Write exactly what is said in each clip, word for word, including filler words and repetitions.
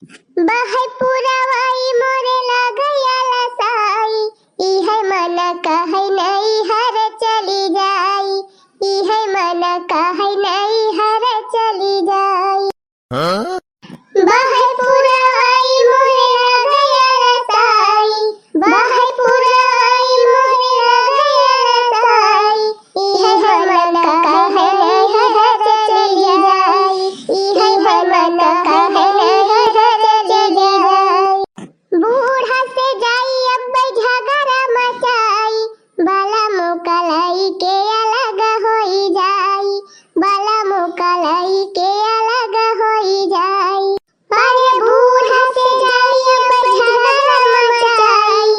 बहै पुरवाई मोरे लागै अलसाई, इहै मन कहै नैहर चली जाई, इहै मन कहै नैहर चली जाई। हाँ? बहै पुरवाई मोरे लागै अलसाई, बहै पुरवाई मोरे लागै अलसाई, इहै मन कहै नैहर चली जाई, इहै मन कहै नैहर चली जाई। बूढ़ा से जाई अब झगड़ा मचाई, बलमु कलाई के अलग होई जाई, बलमु कलाई के अलग होई जाई। अरे बूढ़ा से जाई अब झगड़ा मचाई,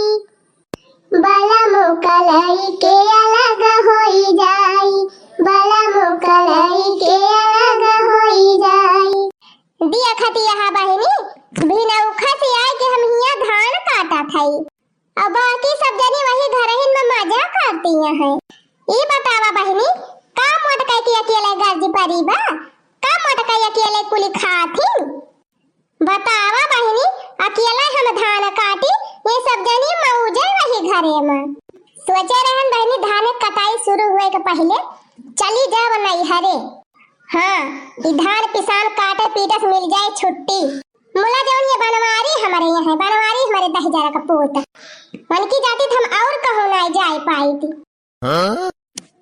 बलमु कलाई के अलग होई जाई, बलमु कलाई के अलग होई जाई। देखत हया बहिनी, भिनौखा से आइके हम हियाँ धान काटत हई। अब बाकी सब जनी वही घरहिन में मजा करती हैं। ई बतावा बहिनी, का मोटकाई के अकेले गरजी परी बा? का मोटकाई अकेले कुली खाथिन? बतावा बहिनी, अकेले हम धान काटी, ये सब जनी मौजे वही घरे में। सोचे रहन बहिनी, धान कटाई शुरू हुए के पहिले चली जाब नैहरे। हाँ, ई धान पिसान काटे पीटे से मिल जाए छुट्टी। मुला जौन ये बनवारी हमरे यहाँ है, बनवारी हमरे दहिजरा का पूत। उनकी जाती तो हम और कहूँ ना जाए पाई थी। हाँ?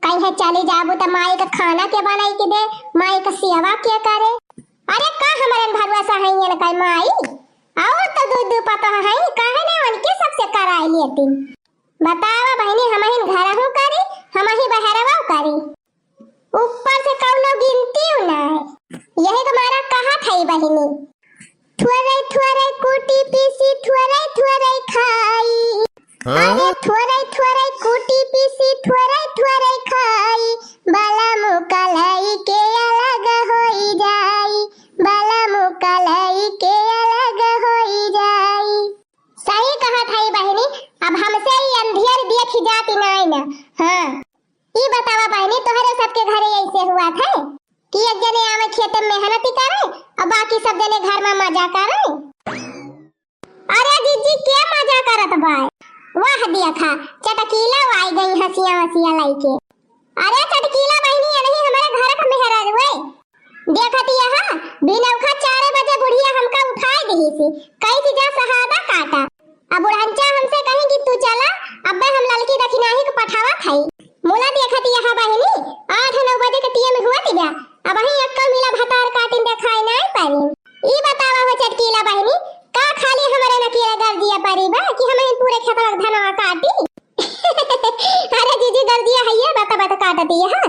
कहीं है चली जाबू तो माई का खाना के बनाई के दे, माई का सेवा के करे। अरे का हमरन भरोसा है ये न कहे माई? और तो दू दू पतोह है, काहे ना उनके सबसे कराई लेती। बतावा बहिनी, हमहिन घरहू करी, हमही बहरवा करी। ऊपर से कौनो गिनती ना है। यही के मारा कहत हई बहिनी। थोरै थोरै कूटी पीसी, थोरै थोरै खाई। हाँ? अरे थोरै थोरै कूटी पीसी, थोरै थोरै खाई। बलमु कलाई के अलग होई जाई, बलमु कलाई के अलग होई जाई। सही कहत हई बहिनी, अब हमसे ई अंधियर देखी जाती नाई ना। हाँ, ई बतावा बहिनी, तोहरे सबके घरे ऐसे हुआ था कि एक जने आवे खेते में मेहनती करे और बाकी सब जने घर में मजा करे? अरे जीजी, के मजा करत बाय? वाह देखा, चटकीला आई गई हंसिया हंसिया लइके। अरे चटकीला बहिनी, ये नहीं हमारे घर का मेहरारू है। देखत हया, बिनौखा चार बजे बुढ़िया हमका उठाए दिहिस, कहिस जा सहादा काटा। अब बुढ़ंचा हमसे कहीं कि तू चला, अब्बे हम ललकी दखिनाही के पठावत हई। मुला देखत हया बहिनी, आठ नौ बजे के टीएम हुआ तिया, अबहीं एक्का मिला भतार काटिन देखाई नाई पानी। ई बतावा हो चटकीला बहिनी, का खाली हमरे नकिया गरजिया परी बा कि हमहिन पूरे खेतवा के धनवा काटी? अरे जीजी, गरजिया हइये बा, तब तो काटती है।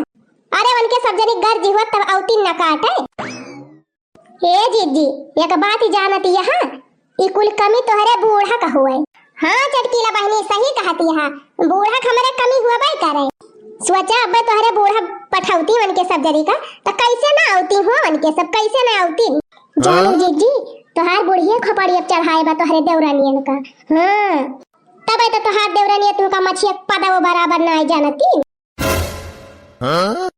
अरे उनके सब जनी गरजी हुआ तब औती न काटे। ए जीजी, एक बात ही जानती है, ई कुल कमी तोहरे बूढ़ा का हुए। हाँ चटकीला बहिनी, सही कहती है, बूढ़ा के हमरे कमी हुआ बाई करे। सोचा अब्बे तोहरे बूढ़ा पठौती उनके सब जनी का, तो कैसे ना औती हो उनके सब, कैसे ना औती। जानो हाँ? जीजी, तोहार बुढ़िया खोपड़ी अब चढ़ाए बा तोहरे देवरानियन का। हाँ, तब तो तोहार देवरानिया तुमका मछिया पदवो बराबर ना जानती। हाँ?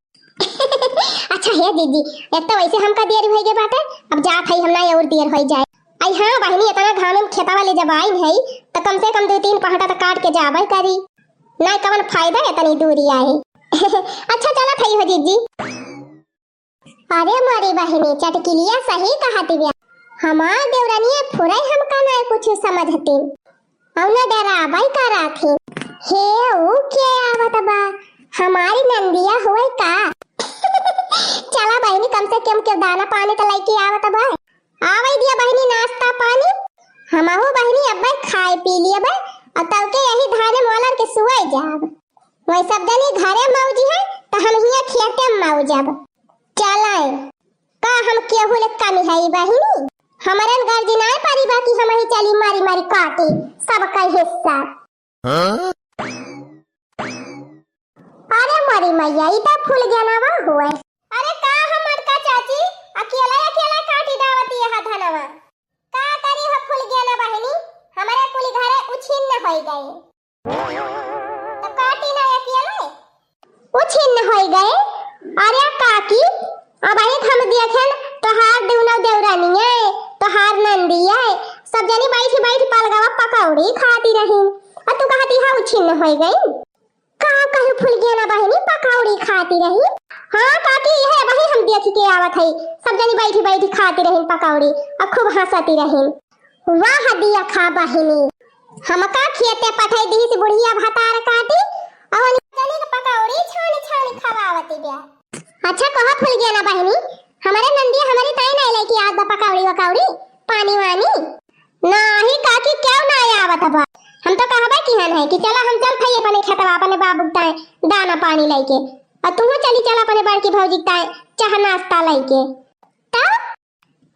अच्छा हे जीजी, एक तो वैसे हमका देर होइ गए बाटे, अब जात हई हम ना और देर होइ जाए। आई हाँ बहिनी, इतना घाम में खेतवा ले जब आइन है, तो कम से कम दो तीन पहटा तो काट के जाबे करी, ना कवन फायदा इतनी दूरी आए। अच्छा चलत हई हो जीजी। अरे मोरी बहिनी, चटकिलिया सही कहत बिया। हमार देवरनिया फुरई हमका नाय कुछ समझती। औ न डराबै करत ही। हे, ऊ के आवत बा? हमारी नंदिया होय का? चला बहिनी, कम से कम के दाना पानी त लइके आवत बा। आवै दिया बहिनी नाश्ता पानी। हमहू बहिनी अब्बै खाए पी लियबै, अउर तब के यही धाने मोलर के सुअई जाब। वही सब जनी घरे मौजी है, त हम हियाँ खेते में मौजब। चलाए, का हम केहू ले कमी है बहिनी? हमरन गर्जी नाय परी बा कि हम ही चली मारी मारी काटी सब का हिस्सा। हाँ? अरे मोरी मैया, ई त फूल गेनवा हुए। अरे का हम मोटका चाची, अकेले अकेले काटी डावती है धनवा। का करी हो फूल गेना बहिनी, हमरे कुली घरे उछिन्न होई गए। तो काटी ना अकेले। उछिन्न होई गए। अरे काकी, अबहीं हम देखेन तोहार दुनो देवरानिये, तो हार नंदी है, सब जनी बैठी बैठी पलगवा पकौड़ी खाती रही, और तू कहती है उछिन्न हो गई। का कहू फुलगेना बहिनी, पकौड़ी खाती रही। हाँ काकी, यह वही हम देखी के आवत है, सब जनी बैठी बैठी खाती रही पकौड़ी और खूब हंसती रही। वाह दिया खा बहिनी, हमका खेते पठाई दीस बुढ़िया भतार काटी, और जनी के पकौड़ी छान छान खवावती बिया। अच्छा कहा फुलगेना बहिनी, हमरे नंदिया हमरी ताई नहीं लेके आवत बा पकौड़ी वकौड़ी, पानी वानी। नाही काकी, क्यों ना आवत बा? हम तो कहबे किहन है कि चला हम चल थई अपने खेतवा, अपने बाबू ताई दाना पानी लेके, और तू चली चल अपने बड़की भौजी ताई चाह नाश्ता लेके। तब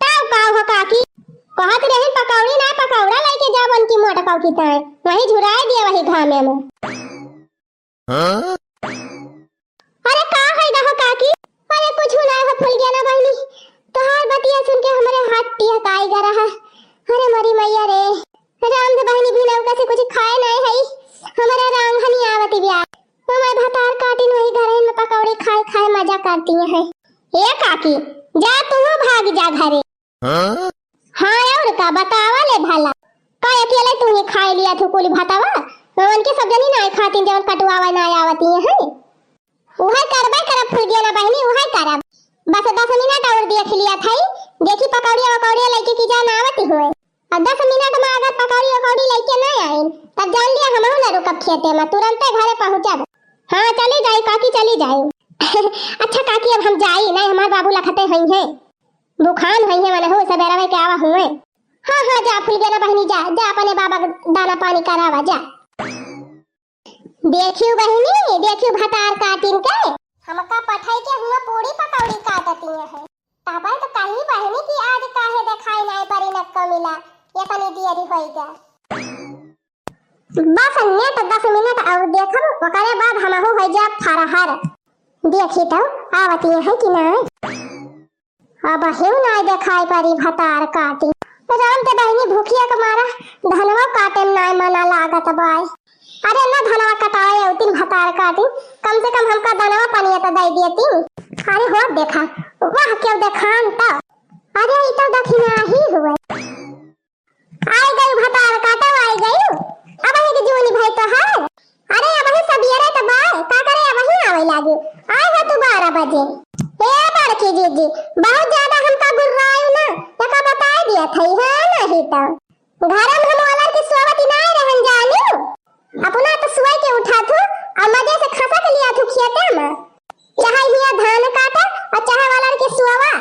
तब का हो काकी, कहत रही पकौड़ी ना पकौड़ा लेके जाब उनकी मोटकौ की ताई, वही झुराए दिया वही घामे में। हाँ? अरे का है ना हो काकी? अरे कुछ ना हो फुलगेना बहिनी, तोहार बतिया सुन के हमरे हाथ टिहकाई गा रहा। अरे मोरी मैया रे, राम दे बहिनी भी नौका से कुछ खाए नहीं है, हमारा रांग हनी आवत बिया। हमारे भतार काटिन वही घर में पकौड़ी खाए खाए मजा करती है। ए काकी, जा तू भाग जा घरे। हाँ? हाँ और का बतावा ले भला, का अकेले तू ही खाए लिया थू कुल भतावा, उनके सब जनी ना खातिन जवन कटुआवा ना आवती है। उहे करबे करब फुलगेना बहिनी, उहे करब। बस दस मिनट और देख लिया थाई, देखी पकौड़िया वकौड़िया लेके की जान आवती हुए। और दस मिनट में अगर पकौड़ी वकौड़ी लेके ना आइन, तब जान लिया हमहू ना रुकब खेते में, तुरंते घरे पहुँचब। हाँ चली जाई काकी, चली जाई। अच्छा काकी अब हम जाई, नहीं हमार बाबू लखते हुई हैं, भुखान हुई हैं, मने हो सबेरा में के आवा हुए। हाँ हाँ जा फुलगेना बहिनी जा, जा अपने बाबा के दाना पानी करावा जा। देखियो बहिनी, देखियो भतार काटिन के। हमका पठाई के हुआ पूरी पकौड़ी काटती है। तबे तो कही बहिनी कि आज काहे देखाई नाई परी नक्को मिला, ये तनी देरी होई गा। बस नेट दस मिनट और देखब, ओकरे बाद हमहू हो जा फरहर। देखी तो आवती है कि नाई। अब हेउ नाय देखाई परी भतार काटी। राम दे बहिनी भूखिया के मारा धनवा काटे में नाय मना लागत बाय। अरे ना धनवा कटावे अउतिन भतार काटी, कम से कम हमका दानवा पानी तो दे दियतिन। अरे हो देखा, वाह क्यों देखान तो। अरे ई तो दखिना ही हुए। आई गई भतार काटो, आई गई। अब ही के जूनी भाई तो है। अरे अब ही सबेरे तो बाय, का करे अब ही आवे लागे। आए हो तू बारह बजे। ए बड़की जीजी, बहुत ज्यादा हमका गुर्रायु ना, एका बताए दिया थई है नहीं तो। घर में हम वाला के सोवत ही नहीं रहन जानू। अपना तो सोए के उठा थू, और मजे से खसा के लिया थू खेते में। चाहे हिया धान काटा और चाहे वाला के सोवा।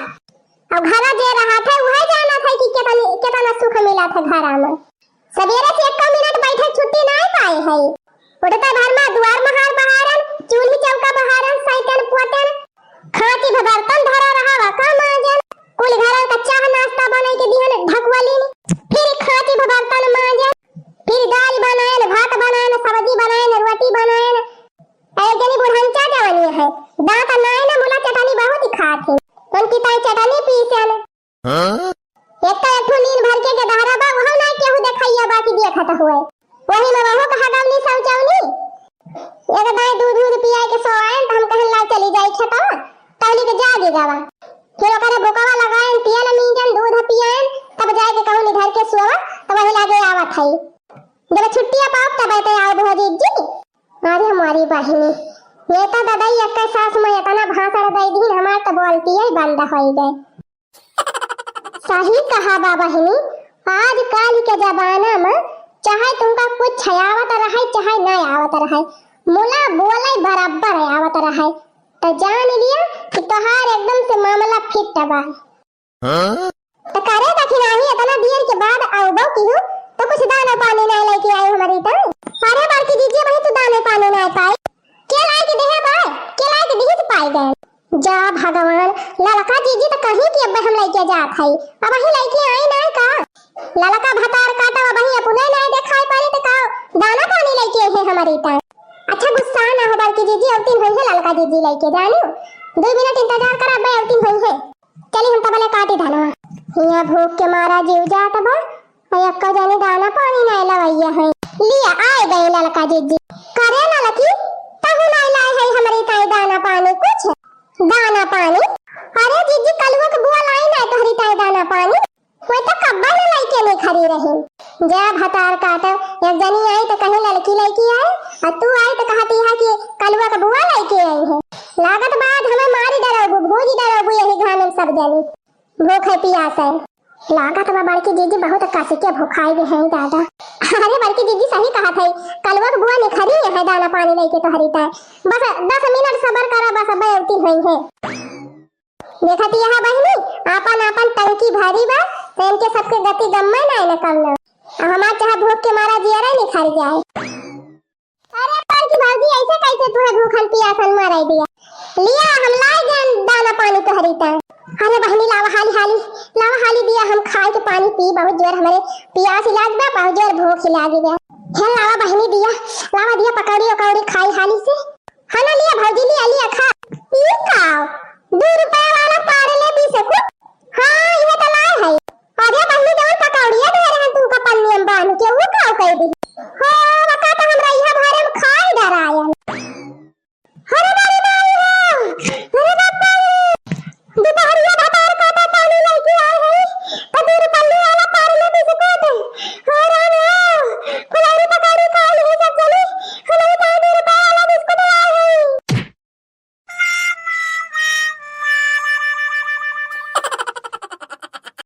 अब घरा जे रहा था, वह जाना था कि कितनी, कितना सुख मिला था घरा में। सबेरे से एक मिनट बैठे छुट्टी नहीं पाए है। उठते भर में दुआर महार बहारन, चूल्ही चौका बहारन, सैतन पोतन, खांची भर बर्तन धरा रहा वा का मांजन, कुल घरन का चाह नाश्ता बनाई के दिहन ढकवलिन, फिर खांची भर बर्तन मांजन, फिर दाल बनायन, भात बनायन, सब्जी बनायन, रोटी बनायन। एक जनी बुढ़नचा जवानी है, दांत नाय न मुला चटनी बहुत ही खात है, उनकी ताई चटनी पीसन। हाँ? एक तो एक ठो नींद भर के गदहरा बा, वहाँ ना केहू देखैया बा कि देखत हुए। वही में वहू कहा गवनी सौचौनी। एक दाई दूध दूध पियाए के सोआएन, त हम कहन ला चली जाई खेतवा, तौली के जागे गवा। फिर ओकरे बोकवा लगाएन, पियन मीजन, दूध पियाएन, तब जाए के कहूँ निधर के सोवा, तब वही लागे आवत है। जब छुट्टिया पाओ तब आते आओ भौजी जी। अरे हमारी बहिनी, ये तो दादा एक सास में इतना भाषण दे दीन, हमार तो बोलती है बंद हो गए। सही कहा बा बहिनी, आजकल के जमाना में चाहे तुमका कुछ आवत रहे, चाहे नहीं आवत रहे, मुला बोले बराबर आवत रहे, तो जान लिया कि तोहार एकदम से मामला फिट बा। हाँ? तो करे दखिनाही इतना देर के बाद आउबो किहू, तो कुछ दाना पानी नहीं लेके आए हमारी तो। अरे बड़की जीजी, वही तू दाना पानी नहीं पाए। के लाई के देहे बा? के लाई के दिहित पाई गए। जा भगवान, ललका जीजी तो कहीं कि अब्बे हम लइके जात हई, अब वही लइके आई ना का? ललका भतार काटा अब वही अपने ना देखाई पाई तो का दाना पानी लइके है हमारी ता। अच्छा गुस्सा ना हो बड़की जीजी, अउतिन होई है ललका जीजी लइके जानू, दो मिनट इंतजार कर अब्बे अउतिन होई है। चली हम तबले काटी धनवा, हिया भूख के मारा जीव जात बा। अरे अक्का जाने दाना पानी नहीं लवैया है। लिया आए गए ललका जीजी। करे ललकी, तहु नहीं लाए है हमरी ताई दाना पानी कुछ। दाना पानी? अरे जीजी कलुआ के बुआ लाई ना तोहरी ताई दाना पानी। वही तो अरे रही, जा भतार काटो, एक जनी आई त कहे लड़की लइके आई, अउर तू आई त कहती है कि कलुआ क बुआ लइके आई है। लागत बा आज हमें मारी डरउबू, भूजी डरउबू यही घाम में सब जनी। भूख है, पियास है। लागत बा बड़की जीजी बहुत कस के भुखाई भी हैं दादा। अरे बड़की जीजी सही कहत है, कलुआ क बुआ निखरी है दाना पानी लइके तोहरी ताईं। बस दस मिनट सबर करा, बस अब अवती हुई है। देखत यह बहिनी, आपन आपन टंकी भरी बा, त इनके सबके गति गम्मे नाई न कवनो। अब हमार चाहे भूख के मारा जियरा निखर जाए। अरे बड़की भौजी, ऐसे कैसे तुहे भूखन पियासन मराई दिया? लिया, हम लाई जान दाना पानी तोहरी ताईं। अरे बहिनी, लावा हाली हाली, लावा हाली दिया, हम खाए के पानी पी, बहुत जोर हमरे पियास लाग बा, बहुत जोर भूख लाग बा। हे लावा बहिनी दिया, लावा दिया, पकौड़ी उकौड़ी खाई हाली से। हाँ ना, लिया भौजी, लिया, लिया, खा। ई का? दू रुपया वाला पारले बीस को? हाँ, इहे तो लाए है। अरे बहिनी, जो